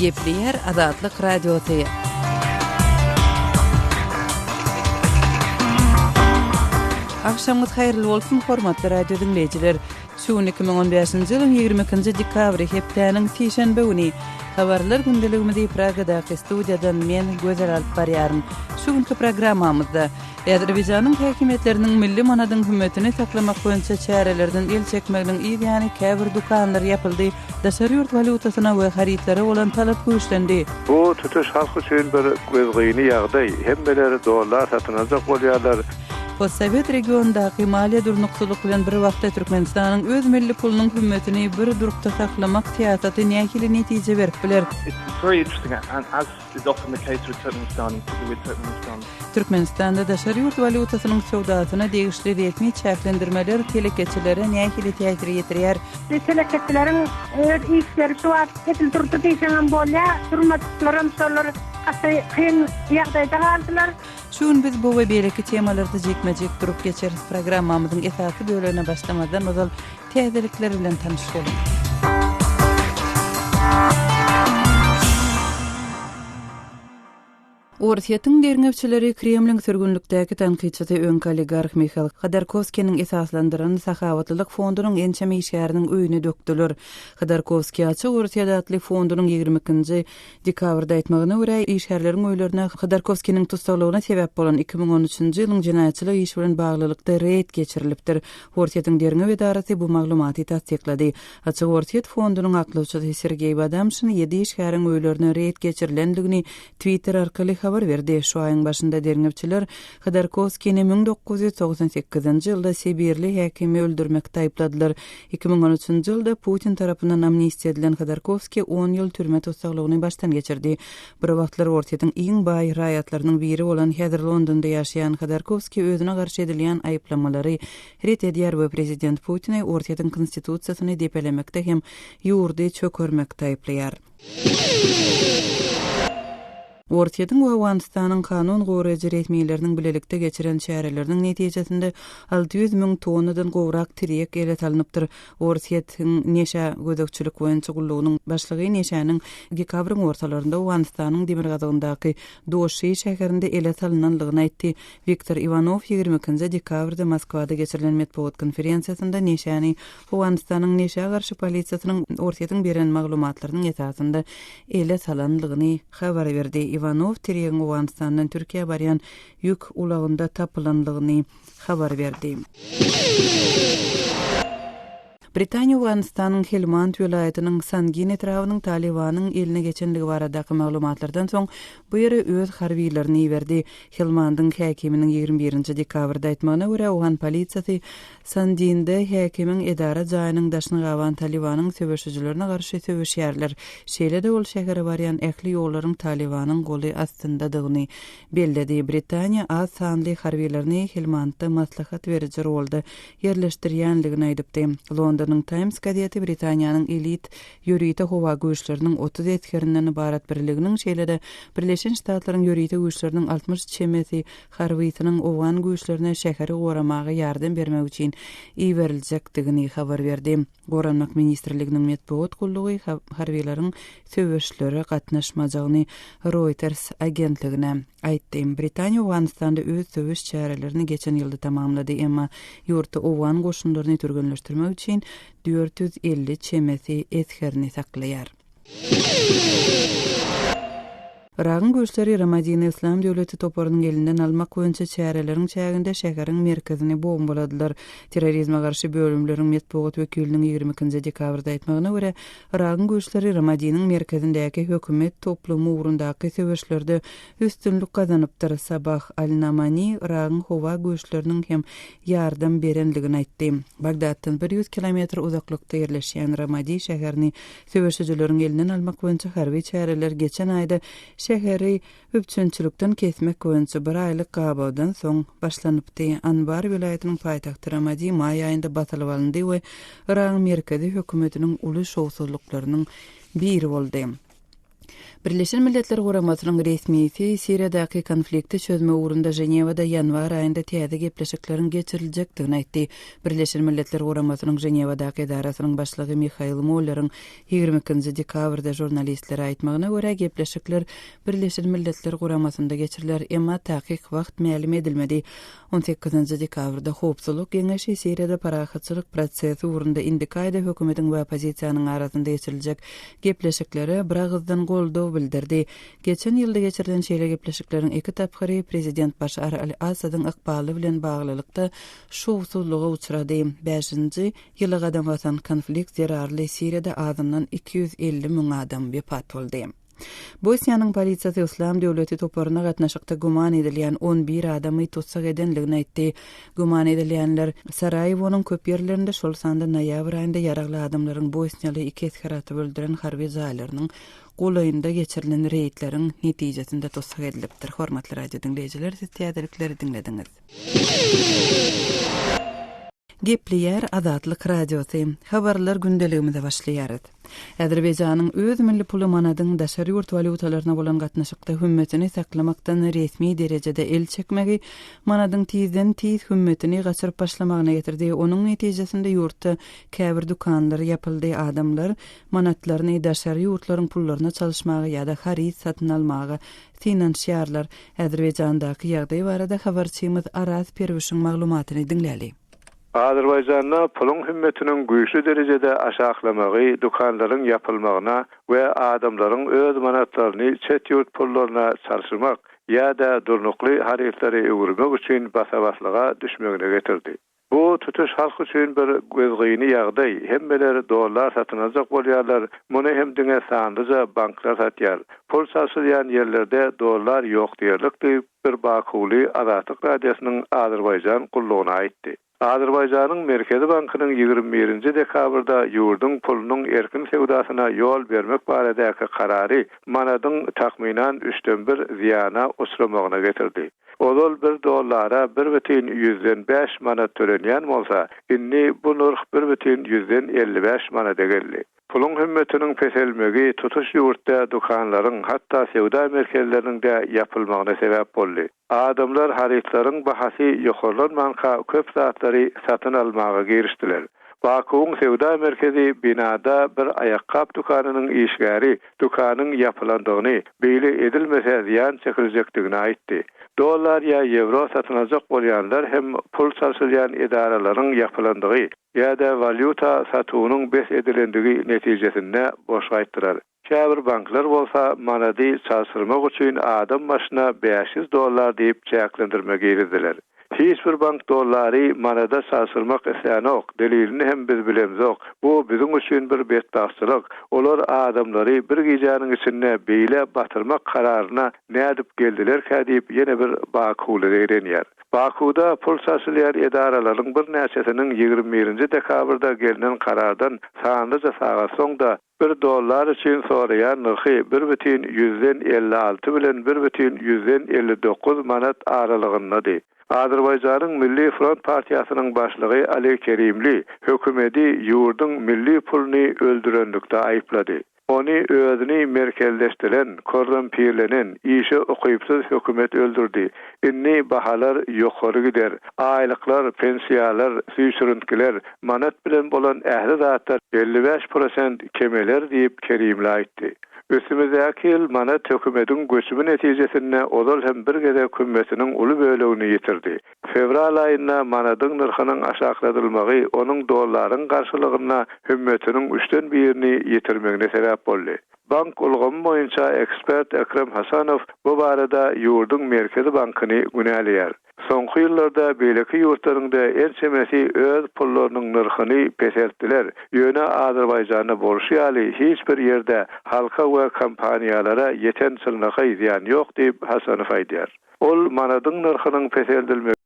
Gepleýär Azatlyk Radiosy. Agşamyňyz haýyrly bolsun, hormatly radio diňleýjiler! Şu gün 2015-nji ýylyň 22-nji dekabry, hepdäniň sişenbe güni. Habarlar gündeligimizi Pragadaky studiýadan men, Gözel alyp barýaryn. Şu günki programmamyzda Azerbaýjanyň häkimiýetleriniň milli manadyň hümmetini saklamak boýunça çärelerden el çekmeginiň yz ýany käbir dükanlar ýapyldy, daşary ýurt walýutasyna we harytlara bolan talap güýçlendi. Bu tutuş halk üçin bir gözgyny ýagdaý. Hemmeler dollar satyn aljak bolýarlar. Postsowet regionyndaky maliýe durnuksyzlyk bilen bir wagtda Türkmenistanyň öz milli pulunyň hümmetini bir durkda saklamak syýasaty nähili netije berip biler? Türkmenistanda daşary ýurt walýutasynyň söwdasyna degişli resmi çäklendirmeler telekeçilere nähili täsir ýetirýär? Telekeçileriň öz işleri şu wagt edil durdy diýseňem bolýar. Durmadyklaram şolar gaty kyn ýagdaýda galdylar. Şu gün biz bu we beýleki temalarda jikme-jik durup geçeris. Programmamyzyň esasy bölegine başlamazdan ozal täzelikler bilen tanyş boluň. Orsýetiň derňewçileri Kremliň sürgünlikdäki tankytçysy öňki oligarh Mihail Hodorkowskiniň esaslandyran Sahawatlylyk fondunyň ençeme işgäriniň öýüni dökdüler. Hodorkowskiý Açyk Orsýet atly fondunyň 22-nji Dekabrda aýtmagyna görä, işgärleriň öýlerine Hodorkowskiniň tussaglygyna sebäp bolan 2013-nji ýylyň jenaýatçylyk işi bilen baglylykda reýd geçirilipdir. Orsýetiň derňew edarasy bu maglumaty tassyklady. Açyk Orsýet fondunyň aklawçysy Sergeý Badamşin ýedi işgäriň öýlerine reýd geçirilendigini Twitter arkaly habar berdi. Şu aýyň başynda derňewçiler Hodorkowskini 1998-nji ýylda sibirli häkimi öldürmekde aýypladylar. 2013-nji ýylda Putin tarapyndan amnistiýa edilen Hodorkowskiý on ýyl türme tussaglygyny başdan geçirdi. Bir wagtlar Orsýetiň iň baý raýatlarynyň biri bolan, häzir Londonda ýaşaýan Hodorkowskiý özüne garşy edilýän aýyplamalary ret edýär we prezident Putini Orsýetiň konstitusiýasyny depelemekde hem ýurdy çökermekde aýyplaýar. Orsýetiň we Owganystanyň kanun goraýjy resmileriniň bilelikde geçiren çäreleriniň netijesinde 600 müň tonnadan gowrak tirýek ele salnypdyr. Orsýetiň neşä gözegçilik boýunça gullugynyň başlygy neşäniň dekabryň ortalarynda Owganystanyň demirgazygyndaky Doşi şäherinde ele salynanlygyny aýtdy. Wiktor Iwanow 22 dekabrda Moskwada geçirilen metbugat konferensiýasynda neşäni Owganystanyň neşä garşy polisiýasynyň Orsýetiň beren maglumatlarynyň esasynda ele salanlygyny habar berdi. Iwanow tirýegiň Owganystandan Türkiýä barýan ýük ulagynda tapylanlygyny habar berdi. Britaniýa Owganystanyň Helmand welaýatynyň Sangin etrabynyň Talybanyň eline geçenligi baradaky maglumatlardan soň bu ýere öz harbylaryny iberdi. Helmandyň häkiminiň 21 dekabrda aýtmagyna görä, owgan polisiýasy Sandinde häkimiň edara jaýynyň daşyny gaban Talybanyň söweşijilerine garşy söweşýärler. Şeýle-de ol şähere barýan ähli ýollaryň Talybanyň goly astyndadygyny belledi. Britaniýa az sanly harbylaryny Helmandda maslahat beriji rolda ýerleşdirýänligini aýdypdy. Londonyň Times gazeti Britaniýanyň elit ýörite howa güýçleriniň 30 esgerinden ybarat birliginiň, şeýle-de Birleşen Ştatlaryň ýörite güýçleriniň 60 çemesi harbysynyň owgan güýçlerine şäheri goramaga ýardam bermek üçin iberiljekdigini habar berdi. Goranmak ministrliginiň metbugat gullugy harbylaryň söweşlere gatnaşmajagyny Reuters agentligine aýtdy. Britaniýa Owganystanda öz söweş çärelerini geçen ýylda tamamlady, emma ýurtda owgan goşunlaryny türgenleşdirmek üçin 450 çemesi esgerini saklaýar. Yragyň güýçleri Ramadini Yslam döwleti toparynyň elinden almak boýunça çäreleriň çäginde şäheriň merkezini bombaladylar. Terrorizme garşy bölümleriň metbugat wekiliniň 22-nji dekabrda aýtmagyna görä, Yragyň güýçleri Ramadiniň merkezindäki hökümet toplumy ugrundaky söweşlerde üstünlik gazanypdyr. Sabah al-Namani Yragyň howa güýçleriniň hem ýardam berendigini aýtdy. Bagdatdan bir ýüz kilometr uzaklykda ýerleşýän Ramadi şäherini Söweşijileriň elinden almak boýunça harby çäreler geçen aýda şäheri üpjünçilikden kesmek boýunça bir aýlyk gabawdan soň başlanypdy. Anbar welaýatynyň paýtagty Ramadi maý aýynda basylyp alyndy we Yragyň merkezi hökümetiniň uly şowsuzlyklarynyň biri boldy. Birleşen Milletler Guramasynyň resmisi Siriýadaky konflikti çözmek ugrunda Ženewada ýanwar aýynda täze gepleşikleriň geçiriljekdigini aýtdy. Birleşen Milletler Guramasynyň Ženewadaky edarasynyň başlygy Mihail Molleriň 22-nji dekabrda žurnalistlere aýtmagyna görä, gepleşikler Birleşen Milletler Guramasynda geçiriler, emma takyk wagt mälim edilmedi. On sekizinji dekabrda Howpsuzlyk Geňeşi Siriýada parahatçylyk prosesi ugrunda indiki aýda hökümetiň we oppozisiýanyň arasynda geçiriljek gepleşiklere biragyzdan goldaw bildirdi. Geçen ýylda geçirilen şeýle gepleşikleriň iki tapgyry prezident Başar al-Assadyň ykbaly bilen baglylykda şowsuzlyga uçrady. Bäşinji ýyla gadam basan konflikt zerarly Siriýada azyndan 250 müň adam wepat boldy. Bosniýanyň polisiýasy Yslam döwleti toparyna gatnaşykda güman edilýän on bir adamy tussag edendigini aýtdy. Güman edilýänler Saraýewonyň köp ýerlerinde, şol sanda noýabr aýynda ýaragly adamlaryň bosniýaly iki esgeri atyp öldüren harby jaýlarynyň golaýynda geçirilen reýdleriň netijesinde tussag edilipdir. Hormatly radio diňleýjiler, siz täzelikleri diňlediňiz. Gepleýär Azatlyk Radiosy. Habarlar gündeligimize başlaýarys. Azerbaýjanyň öz milli puly manadyň daşary ýurt walýutalaryna bolan gatnaşykda hümmetini saklamakdan resmi derejede el çekmegi manadyň tizden-tiz hümmetini gaçyryp başlamagyna getirdi. Onuň netijesinde ýurtda käbir dükanlar ýapyldy, adamlar manatlaryny daşary ýurtlaryň pullaryna çalyşmaga ýa-da haryt satyn almaga synanyşýarlar. Azerbaýjandaky ýagdaý barada habarçymyz Araz Perwişiň maglumatyny diňläli. Azerbaýjanda puluň hümmetiniň güýçli derejede aşaklamagy dükanlaryň ýapylmagyna we adamlaryň öz manatlaryny çet ýurt pullaryna çalşyrmak ýa-da durnukly harytlary öwürmek üçin basa-baslyga düşmegine getirdi. Bu tutuş halk üçin bir gözgyny ýagdaý, hemmeler dollar satyn aljak bolýarlar, muny hem diňe sanlyja banklar satýar. Pul çalşylýan ýerlerde dollar ýok diýerlik diýip, bir bakuwly Azatlyk Radiosynyň Azerbaýjan gullugyna aýtdy. Azerbaýjanyň Merkezi bankynyň 21 nji dekabrda ýurduň pulunyň erkin söwdasyna ýol bermek baradaky karary manadyň takmynan üçden bir zyýana uçramagyna getirdi. Ozal bir dollara bir bütin ýüzden bäş manat tölenýän bolsa, indi bu nyrh bir bütin ýüzden 55 manada geldi. Puluň hümmetiniň peselmegi tutuş ýurtda dükanlaryň, hatda söwda merkezleriniň-de ýapylmagyna sebäp boldy. Adamlar harytlaryň bahasy ýokarlanmanka köp zatlary satyn almaga girişdiler. Bakuwyň söwda merkezi binada bir aýakgap dükanynyň işgäri dükanyň ýapylandygyny, beýle edilmese zyýan çekiljekdigini aýtdy. Dollar ýa ýewro satyn aljak bolýanlar hem pul çalşylýan edaralaryň ýapylandygy ýa-da walýuta satuwynyň bes edilendigi netijesinde boş gaýtdylar. Käbir banklar bolsa manady çalşyrmak üçin adam başyna 500 dollar diýip çäklendirme girizdiler. Hiç bir bank dollary manada çalşyrmak islänok, delilini hem biz bilemzok. Bu biziň üçin bir betbagtçylyk. Olar adamlary bir gijäniň içinde beýle batyrmak kararyna nädip geldilerkä diýip ýene bir bakuwly zeýrenýär. Bakuwda pul çalşylýan edaralaryň birnäçesiniň 21-nji dekabrda gelnen karardan sanlyja sagat soň-da Bir dollar üçin soraýan nyrhy bir bütin ýüzden 56 bilen bir bütin ýüzden 59 manat aralygyndady. Azerbaýjanyň Milli front partiýasynyň başlygy Ali Kerimli hökümeti ýurduň milli puluny öldürenlikde aýyplady. Ony özüni merkezleşdiren, korrumpirlenen, işe ukypsyz hökümet öldürdi. Indi bahalar ýokary gider. Aýlyklar, pensiýalar, süýşürintgiler, manat bilen bolan ähli zatlar 55 prosent kemeler diýip, Kerimli aýtdy. Üstümizdäki ýyl manat hökümetiň göçümi netijesinde ozal hem bir gezek hümmetiniň uly bölegini ýitirdi. Fewral aýynda manadyň nyrhynyň aşakladylmagy onuň dollaryň garşylygynda hümmetiniň üçden birini ýitirmegine sebäp boldy. Bank ulgamy boýunça ekspert Ekrem Hasanow bu barada ýurduň Merkezi bankyny günäleýär. Soňky ýyllarda beýleki ýurtlaryň-da ençemesi öz pullarynyň nyrhyny peseltdiler, ýöne Azerbaýjanda bolşy ýaly hiç bir ýerde halka we kompaniýalara ýeten çynlakaý zyýan ýok diýip, Hasanow aýdýar. Ol manadyň nyrhynyň peseldilmegi.